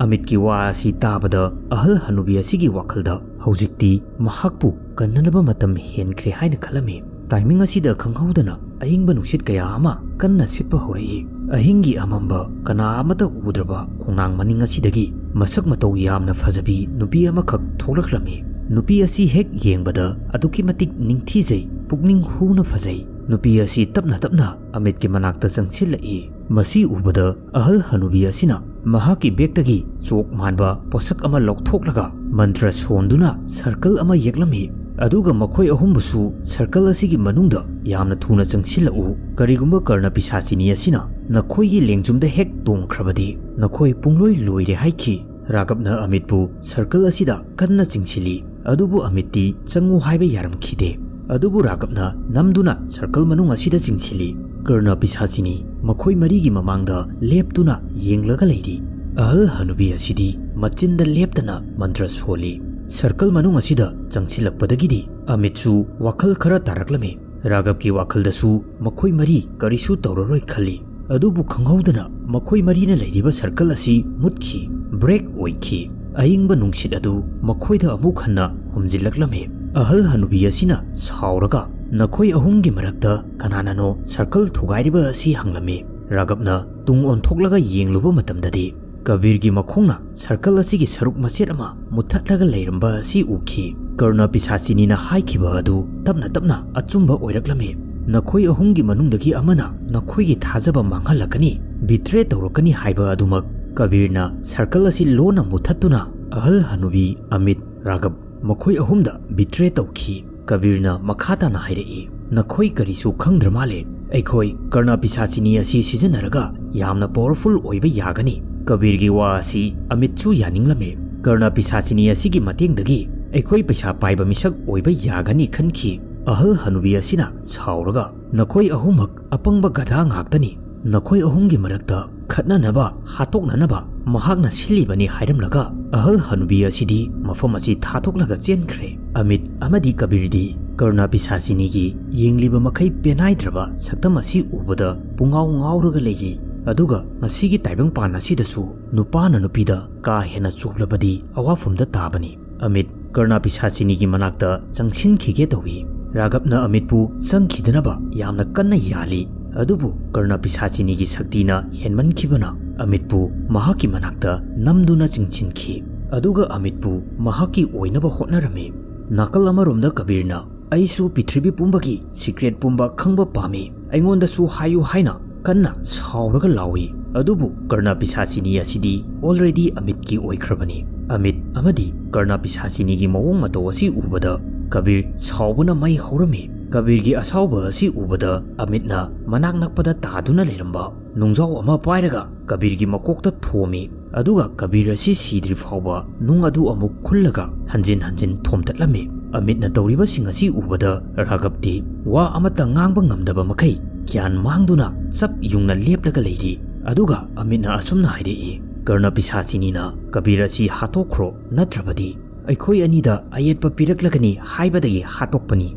ꯑꯃꯤꯠꯀꯤ ꯋꯥ ꯑꯁꯤ ꯇꯥꯕꯗ ꯑꯍꯜ ꯍꯅꯨꯕꯤ ꯑꯁꯤꯒꯤ ꯋꯥꯈꯜꯗ ꯍꯧꯖꯤꯛꯇꯤ ꯃꯍꯥꯛꯄꯨ ꯀꯟꯅꯅꯕ ꯃꯇꯝ ꯍꯦꯟꯈ꯭ꯔꯦ ꯍꯥꯏꯅ ꯈꯜꯂꯝꯃꯤ꯫ ꯇꯥꯏꯃꯤꯡ ꯑꯁꯤꯗ ꯈꯪꯍꯧꯗꯅ ꯑꯏꯪꯕ ꯅꯨꯡꯁꯤꯠ ꯀꯌꯥ ꯑꯃ ꯀꯟꯅ ꯁꯤꯠꯄ ꯍꯧꯔꯛꯏ꯫ ꯑꯍꯤꯡꯒꯤ ꯑꯃꯝꯕ, ꯀꯅꯥ ꯑꯃꯠꯇ ꯎꯗ꯭ꯔꯕ ꯈꯣꯡꯅꯥꯡ ꯃꯅꯤꯡ ꯑꯁꯤꯗꯒꯤ ꯃꯁꯛ ꯃꯇꯧ ꯌꯥꯝꯅ ꯐꯖꯕꯤ ꯅꯨꯄꯤ ꯑꯃꯈꯛ ꯊꯣꯛꯂꯛꯂꯝꯃꯤ꯫ ꯅꯨꯄꯤ ꯑꯁꯤ ꯍꯦꯛ ꯌꯦꯡꯕꯗ ꯑꯗꯨꯛꯀꯤ ꯃꯇꯤꯛ ꯅꯤꯡꯊꯤꯖꯩ, ꯄꯨꯛꯅꯤꯡ ꯍꯨꯅ ꯐꯖꯩ꯫ ꯅꯨꯄꯤ ꯑꯁꯤ ꯇꯞꯅ ꯇꯞꯅ ꯑꯃꯤꯠꯀꯤ ꯃꯅꯥꯛꯇ ꯆꯪꯁꯤꯜꯂꯛꯏ꯫ ꯃꯁꯤ ꯎꯕꯗ ꯑꯍꯜ ꯍꯅꯨꯕꯤ ꯑꯁꯤꯅ ꯃꯍꯥꯛꯀꯤ ꯕꯦꯒꯇꯒꯤ ꯆꯣꯛ ꯃꯥꯟꯕ ꯄꯣꯠꯁꯛ ꯑꯃ ꯂꯧꯊꯣꯛꯂꯒ ꯃꯟꯇ꯭ꯔ ꯁꯣꯟꯗꯨꯅ ꯁꯔꯀꯜ ꯑꯃ ꯌꯦꯛꯂꯝꯃꯤ꯫ ꯑꯗꯨꯒ ꯃꯈꯣꯏ ꯑꯍꯨꯝꯕꯨꯁꯨ circle ꯑꯁꯤꯒꯤ ꯃꯅꯨꯡꯗ ꯌꯥꯝꯅ ꯊꯨꯅ ꯆꯪꯁꯤꯜꯂꯛꯎ꯫ ꯀꯔꯤꯒꯨꯝꯕ ꯀꯔꯅ ꯄꯤꯁꯥꯆꯤꯅꯤ ꯑꯁꯤꯅ ꯅꯈꯣꯏꯒꯤ ꯂꯦꯡꯖꯨꯝꯗ ꯍꯦꯛ ꯇꯣꯡꯈ꯭ꯔꯕꯗꯤ ꯅꯈꯣꯏ ꯄꯨꯡꯂꯣꯏ ꯂꯣꯏꯔꯦ ꯍꯥꯏꯈꯤ꯫ ꯔꯥꯘꯕꯅ ꯑꯃꯤꯠꯄꯨ circle ꯑꯁꯤꯗ ꯀꯟꯅ ꯆꯤꯡꯁꯤꯜꯂꯤ, ꯑꯗꯨꯕꯨ ꯑꯃꯤꯠꯇꯤ ꯆꯪꯉꯨ ꯍꯥꯏꯕ ꯌꯥꯔꯝꯈꯤꯗꯦ꯫ ꯑꯗꯨꯕꯨ ꯔꯥꯘꯕꯅ ꯅꯝꯗꯨꯅ circle ꯃꯅꯨꯡ ꯑꯁꯤꯗ ꯆꯤꯡꯁꯤꯜꯂꯤ꯫ ꯀꯔꯅ ꯄꯤꯁꯥꯆꯤꯅꯤ ꯃꯈꯣꯏ ꯃꯔꯤꯒꯤ ꯃꯃꯥꯡꯗ ꯂꯦꯞꯇꯨꯅ ꯌꯦꯡꯂꯒ ꯂꯩꯔꯤ꯫ ꯑꯍꯜ ꯍꯅꯨꯕꯤ ꯑꯁꯤꯗꯤ ꯃꯆꯤꯟꯗ ꯂꯦꯞꯇꯅ ꯃꯟꯇ꯭ꯔ ꯁꯣꯜꯂꯤ꯫ Circle ꯃꯅꯨꯡ ꯑꯁꯤꯗ ꯆꯪꯁꯤꯜꯂꯛꯄꯗꯒꯤꯗꯤ ꯑꯃꯤꯠꯁꯨ ꯋꯥꯈꯜ ꯈꯔ ꯇꯥꯔꯛꯂꯝꯃꯤ꯫ ꯔꯥꯘꯕꯀꯤ ꯋꯥꯈꯜꯗꯁꯨ ꯃꯈꯣꯏ ꯃꯔꯤ ꯀꯔꯤꯁꯨ ꯇꯧꯔꯔꯣꯏ ꯈꯜꯂꯤ꯫ ꯑꯗꯨꯕꯨ ꯈꯪꯍꯧꯗꯅ ꯃꯈꯣꯏ ꯃꯔꯤꯅ ꯂꯩꯔꯤꯕ circle ꯑꯁꯤ ꯃꯨꯠꯈꯤ, break ꯑꯣꯏꯈꯤ꯫ ꯑꯏꯪꯕ ꯅꯨꯡꯁꯤꯠ ꯑꯗꯨ ꯃꯈꯣꯏꯗ ꯑꯃꯨꯛ ꯍꯟꯅ ꯍꯨꯝꯖꯤꯜꯂꯛꯂꯝꯃꯤ꯫ ꯑꯍꯜ ꯍꯅꯨꯕꯤ ꯑꯁꯤꯅ ꯁꯥꯎꯔꯒ, "ꯅꯈꯣꯏ ꯑꯍꯨꯝꯒꯤ ꯃꯔꯛꯇ ꯀꯅꯥꯅꯅꯣ circle ꯊꯨꯒꯥꯏꯔꯤꯕ ꯑꯁꯤ?" ꯍꯪꯂꯝꯃꯤ꯫ ꯔꯥꯘꯕꯅ ꯇꯨꯡ ꯑꯣꯟꯊꯣꯛꯂꯒ ꯌꯦꯡꯂꯨꯕ ꯃꯇꯝꯗꯗꯤ ꯀꯕꯤꯔꯒꯤ ꯃꯈꯣꯡꯅ circle ꯑꯁꯤꯒꯤ ꯁꯔꯨꯛ ꯃꯆꯦꯠ ꯑꯃ ꯃꯨꯠꯊꯠꯂꯒ ꯂꯩꯔꯝꯕ ꯑꯁꯤ ꯎꯈꯤ꯫ ꯀꯔꯅ ꯄꯤꯁꯥꯆꯤꯅꯤꯅ ꯍꯥꯏꯈꯤꯕ ꯑꯗꯨ ꯇꯞꯅ ꯇꯞꯅ ꯑꯆꯨꯝꯕ ꯑꯣꯏꯔꯛꯂꯝꯃꯤ꯫ ꯅꯈꯣꯏ ꯑꯍꯨꯝꯒꯤ ꯃꯅꯨꯡꯗꯒꯤ ꯑꯃꯅ ꯅꯈꯣꯏꯒꯤ ꯊꯥꯖꯕ ꯃꯥꯡꯍꯜꯂꯛꯀꯅꯤ, betray ꯇꯧꯔꯛꯀꯅꯤ ꯍꯥꯏꯕ ꯑꯗꯨꯃꯛ ꯀꯕꯤꯔꯅ circle ꯑꯁꯤ ꯂꯣꯟꯅ ꯃꯨꯠꯊꯠꯇꯨꯅ ꯑꯍꯜ ꯍꯅꯨꯕꯤ, ꯑꯃꯤꯠ, ꯔꯥꯘꯕ ꯃꯈꯣꯏ ꯑꯍꯨꯝꯗ betray ꯇꯧꯈꯤ꯫ ꯀꯕꯤꯔꯅ ꯃꯈꯥ ꯇꯥꯅ ꯍꯥꯏꯔꯛꯏ, "ꯅꯈꯣꯏ ꯀꯔꯤꯁꯨ ꯈꯪꯗ꯭ꯔ ꯃꯥꯜꯂꯦ꯫ ꯑꯩꯈꯣꯏ ꯀꯔꯅ ꯄꯤꯁꯥꯆꯤꯅꯤ ꯑꯁꯤ ꯁꯤꯖꯤꯟꯅꯔꯒ ꯌꯥꯝꯅ powerful ꯑꯣꯏꯕ ꯌꯥꯒꯅꯤ꯫" ꯀꯕꯤꯔꯒꯤ ꯋꯥ ꯑꯁꯤ ꯑꯃꯤꯠꯁꯨ ꯌꯥꯅꯤꯡꯂꯝꯃꯤ꯫ "ꯀꯔꯅ ꯄꯤꯁꯥꯆꯤꯅꯤ ꯑꯁꯤꯒꯤ ꯃꯇꯦꯡꯗꯒꯤ ꯑꯩꯈꯣꯏ ꯄꯩꯁꯥ ꯄꯥꯏꯕ ꯃꯤꯁꯛ ꯑꯣꯏꯕ ꯌꯥꯒꯅꯤ ꯈꯟꯈꯤ꯫" ꯑꯍꯜ ꯍꯅꯨꯕꯤ ꯑꯁꯤꯅ ꯁꯥꯎꯔꯒ, "ꯅꯈꯣꯏ ꯑꯍꯨꯝꯃꯛ ꯑꯄꯪꯕ ꯒꯙꯥ ꯉꯥꯛꯇꯅꯤ꯫ ꯅꯈꯣꯏ ꯑꯍꯨꯝꯒꯤ ꯃꯔꯛꯇ ꯈꯠꯅꯅꯕ, ꯍꯥꯠꯇꯣꯛꯅꯅꯕ ꯃꯍꯥꯛꯅ ꯁꯤꯜꯂꯤꯕꯅꯤ" ꯍꯥꯏꯔꯝꯂꯒ ꯑꯍꯜ ꯍꯅꯨꯕꯤ ꯑꯁꯤꯗꯤ ꯃꯐꯝ ꯑꯁꯤ ꯊꯥꯗꯣꯛꯂꯒ ꯆꯦꯟꯈ꯭ꯔꯦ꯫ ꯑꯃꯤꯠ ꯑꯃꯗꯤ ꯀꯕꯤꯔꯗꯤ ꯀꯔꯅ ꯄꯤꯁꯥꯆꯤꯅꯤꯒꯤ ꯌꯦꯡꯂꯤꯕ ꯃꯈꯩ ꯄꯦꯅꯥꯏꯗ꯭ꯔꯕ ꯁꯛꯇꯝ ꯑꯁꯤ ꯎꯕꯗ ꯄꯨꯡꯉꯥꯎ ꯉꯥꯎꯔꯒ ꯂꯩꯔꯤ꯫ ꯑꯗꯨꯒ ꯉꯁꯤꯒꯤ ꯇꯥꯏꯕꯪꯄꯥꯟ ꯑꯁꯤꯗꯁꯨ ꯅꯨꯄꯥꯅ ꯅꯨꯄꯤꯗ ꯀꯥ ꯍꯦꯟꯅ ꯆꯣꯛꯂꯕꯗꯤ ꯑꯋꯥꯐꯝꯗ ꯇꯥꯕꯅꯤ꯫ ꯑꯃꯤꯠ ꯀꯔꯅ ꯄꯤꯁꯥꯆꯤꯅꯤꯒꯤ ꯃꯅꯥꯛꯇ ꯆꯪꯁꯤꯟꯈꯤꯒꯦ ꯇꯧꯏ꯫ ꯔꯥꯘꯕꯅ ꯑꯃꯤꯠꯄꯨ ꯆꯪꯈꯤꯗꯅꯕ ꯌꯥꯝꯅ ꯀꯟꯅ ꯌꯥꯜꯂꯤ꯫ ꯑꯗꯨꯕꯨ ꯀꯔꯅ ꯄꯤꯁꯥꯆꯤꯅꯤꯒꯤ ꯁꯛꯇꯤꯅ ꯍꯦꯟꯃꯟꯈꯤꯕꯅ ꯑꯃꯤꯠꯄꯨ ꯃꯍꯥꯛꯀꯤ ꯃꯅꯥꯛꯇ ꯅꯝꯗꯨꯅ ꯆꯤꯡꯁꯤꯟꯈꯤ꯫ ꯑꯗꯨꯒ ꯑꯃꯤꯠꯄꯨ ꯃꯍꯥꯛꯀꯤ ꯑꯣꯏꯅꯕ ꯍꯣꯠꯅꯔꯝꯃꯤ꯫ ꯅꯥꯀꯜ ꯑꯃꯔꯣꯝꯗ ꯀꯕꯤꯔꯅ, "ꯑꯩꯁꯨ ꯄ꯭ꯔꯤꯊꯤꯕꯤ ꯄꯨꯝꯕꯒꯤ secret ꯄꯨꯝꯕ ꯈꯪꯕ ꯄꯥꯝꯃꯤ꯫ ꯑꯩꯉꯣꯟꯗꯁꯨ ꯍꯥꯏꯌꯨ" ꯍꯥꯏꯅ ꯀꯟꯅ ꯁꯥꯎꯔꯒ ꯂꯥꯎꯏ꯫ ꯑꯗꯨꯕꯨ ꯀꯔꯅ ꯄꯤꯁꯥꯆꯤꯅꯤ ꯑꯁꯤꯗꯤ already ꯑꯃꯤꯠꯀꯤ ꯑꯣꯏꯈ꯭ꯔꯕꯅꯤ꯫ ꯑꯃꯤꯠ ꯑꯃꯗꯤ ꯀꯔꯅ ꯄꯤꯁꯥꯆꯤꯅꯤꯒꯤ ꯃꯑꯣꯡ ꯃꯇꯧ ꯑꯁꯤ ꯎꯕꯗ ꯀꯕꯤꯔ ꯁꯥꯎꯕꯅ ꯃꯩ ꯍꯧꯔꯝꯃꯤ꯫ ꯀꯕꯤꯔꯒꯤ ꯑꯁꯥꯎꯕ ꯑꯁꯤ ꯎꯕꯗ ꯑꯃꯤꯠꯅ ꯃꯅꯥꯛ ꯅꯛꯄꯗ ꯇꯥꯗꯨꯅ ꯂꯩꯔꯝꯕ ꯅꯨꯡꯖꯥꯎ ꯑꯃ ꯄꯥꯏꯔꯒ ꯀꯕꯤꯔꯒꯤ ꯃꯀꯣꯛꯇ ꯊꯣꯝꯃꯤ꯫ ꯑꯗꯨꯒ ꯀꯕꯤꯔ ꯑꯁꯤ ꯁꯤꯗ꯭ꯔꯤ ꯐꯥꯎꯕ ꯅꯨꯡ ꯑꯗꯨ ꯑꯃꯨꯛ ꯈꯨꯜꯂꯒ ꯍꯟꯖꯤꯟ ꯍꯟꯖꯤꯟ ꯊꯣꯝꯇꯠꯂꯝꯃꯤ꯫ ꯑꯃꯤꯠꯅ ꯇꯧꯔꯤꯕꯁꯤꯡ ꯑꯁꯤ ꯎꯕꯗ ꯔꯥꯒꯕꯇꯤ ꯋꯥ ꯑꯃꯠꯇ ꯉꯥꯡꯕ ꯉꯝꯗꯕ ꯃꯈꯩ ꯒ꯭ꯌꯥꯟ ꯃꯥꯡꯗꯨꯅ ꯆꯞ ꯌꯨꯡꯅ ꯂꯦꯞꯂꯒ ꯂꯩꯔꯤ꯫ ꯑꯗꯨꯒ ꯑꯃꯤꯠꯅ ꯑꯁꯨꯝꯅ ꯍꯥꯏꯔꯛꯏ, "ꯀꯔꯅ ꯄꯤꯁꯥꯆꯤꯅꯤꯅ ꯀꯕꯤꯔ ꯑꯁꯤ ꯍꯥꯠꯇꯣꯛꯈ꯭ꯔꯣ, ꯅꯠꯇ꯭ꯔꯕꯗꯤ ꯑꯩꯈꯣꯏ ꯑꯅꯤꯗ ꯑꯌꯦꯠꯄ ꯄꯤꯔꯛꯂꯒꯅꯤ ꯍꯥꯏꯕꯗꯒꯤ ꯍꯥꯠꯇꯣꯛꯄꯅꯤ"꯫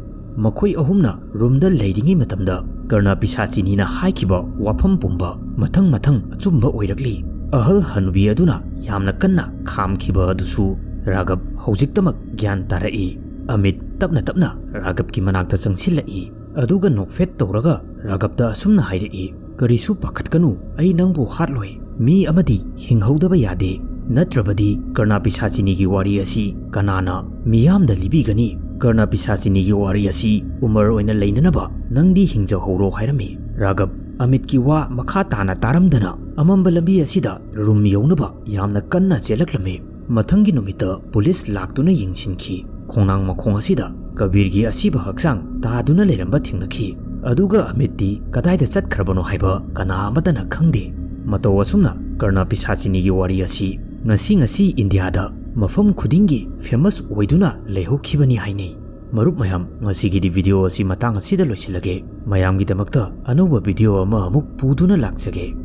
ꯃꯈꯣꯏ ꯑꯍꯨꯝꯅ ꯔꯨꯝꯗ ꯂꯩꯔꯤꯉꯩ ꯃꯇꯝꯗ ꯀꯔꯅ ꯄꯤꯁꯥꯆꯤꯅꯤꯅ ꯍꯥꯏꯈꯤꯕ ꯋꯥꯐꯝ ꯄꯨꯝꯕ ꯃꯊꯪ ꯃꯊꯪ ꯑꯆꯨꯝꯕ ꯑꯣꯏꯔꯛꯂꯤ꯫ ꯑꯍꯜ ꯍꯅꯨꯕꯤ ꯑꯗꯨꯅ ꯌꯥꯝꯅ ꯀꯟꯅ ꯈꯥꯝꯈꯤꯕ ꯑꯗꯨꯁꯨ ꯔꯥꯒꯕ ꯍꯧꯖꯤꯛꯇꯃꯛ ꯒ꯭ꯌꯥꯟ ꯇꯥꯔꯛꯏ꯫ ꯑꯃꯤꯠ ꯇꯞꯅ ꯇꯞꯅ ꯔꯥꯒꯕꯀꯤ ꯃꯅꯥꯛꯇ ꯆꯪꯁꯤꯜꯂꯛꯏ꯫ ꯑꯗꯨꯒ ꯅꯣꯛꯐꯦꯠ ꯇꯧꯔꯒ ꯔꯥꯒꯕꯇ ꯑꯁꯨꯝꯅ ꯍꯥꯏꯔꯛꯏ, "ꯀꯔꯤꯁꯨ ꯄꯥꯈꯠꯀꯅꯨ, ꯑꯩ ꯅꯪꯕꯨ ꯍꯥꯠꯂꯣꯏ꯫ ꯃꯤ ꯑꯃꯗꯤ ꯍꯤꯡꯍꯧꯗꯕ ꯌꯥꯗꯦ, ꯅꯠꯇ꯭ꯔꯕꯗꯤ ꯀꯔꯅꯥ ꯄꯤꯁꯥꯆꯤꯅꯤꯒꯤ ꯋꯥꯔꯤ ꯑꯁꯤ ꯀꯅꯥꯅ ꯃꯤꯌꯥꯝꯗ ꯂꯤꯕꯤꯒꯅꯤ? ꯀꯔꯅꯥ ꯄꯤꯁꯥꯆꯤꯅꯤꯒꯤ ꯋꯥꯔꯤ ꯑꯁꯤ ꯎꯃꯔ ꯑꯣꯏꯅ ꯂꯩꯅꯅꯕ ꯅꯪꯗꯤ ꯍꯤꯡꯖꯍꯧꯔꯣ" ꯍꯥꯏꯔꯝꯃꯤ꯫ ꯔꯥꯒꯕ ꯑꯃꯤꯠꯀꯤ ꯋꯥ ꯃꯈꯥ ꯇꯥꯅ ꯇꯥꯔꯝꯗꯅ ꯑꯃꯝꯕ ꯂꯝꯕꯤ ꯑꯁꯤꯗ ꯔꯨꯝ ꯌꯧꯅꯕ ꯌꯥꯝꯅ ꯀꯟꯅ ꯆꯦꯜꯂꯛꯂꯝꯃꯤ꯫ ꯃꯊꯪꯒꯤ ꯅꯨꯃꯤꯠꯇ ꯄꯨꯂꯤꯁ ꯂꯥꯛꯇꯨꯅ ꯌꯦꯡꯁꯤꯟꯈꯤ꯫ ꯈꯣꯡꯅꯥꯡ ꯃꯈꯣꯡ ꯑꯁꯤꯗ ꯀꯕꯤꯔꯒꯤ ꯑꯁꯤꯕ ꯍꯛꯆꯥꯡ ꯇꯥꯗꯨꯅ ꯂꯩꯔꯝꯕ ꯊꯦꯡꯅꯈꯤ꯫ ꯑꯗꯨꯒ ꯑꯃꯤꯠꯇꯤ ꯀꯗꯥꯏꯗ ꯆꯠꯈ꯭ꯔꯕꯅꯣ ꯍꯥꯏꯕ ꯀꯅꯥ ꯑꯃꯠꯇꯅ ꯈꯪꯗꯦ꯫ ꯃꯇꯧ ꯑꯁꯨꯝꯅ ꯀꯔꯅꯥ ꯄꯤꯁꯥꯆꯤꯅꯤꯒꯤ ꯋꯥꯔꯤ ꯑꯁꯤ ꯉꯁꯤ ꯉꯁꯤ ꯏꯟꯗꯤꯌꯥꯗ ꯃꯐꯝ ꯈꯨꯗꯤꯡꯒꯤ ꯐꯦꯃꯁ ꯑꯣꯏꯗꯨꯅ ꯂꯩꯍꯧꯈꯤꯕꯅꯤ ꯍꯥꯏꯅꯩ꯫ ꯃꯔꯨꯞ ꯃꯌꯥꯝ, ꯉꯁꯤꯒꯤꯗꯤ ꯚꯤꯗꯤꯑꯣ ꯑꯁꯤ ꯃꯇꯥꯡ ꯑꯁꯤꯗ ꯂꯣꯏꯁꯤꯜꯂꯒꯦ꯫ ꯃꯌꯥꯝꯒꯤꯗꯃꯛꯇ ꯑꯅꯧꯕ ꯚꯤꯗꯤꯑꯣ ꯑꯃ ꯑꯃꯨꯛ ꯄꯨꯗꯨꯅ ꯂꯥꯛꯆꯒꯦ꯫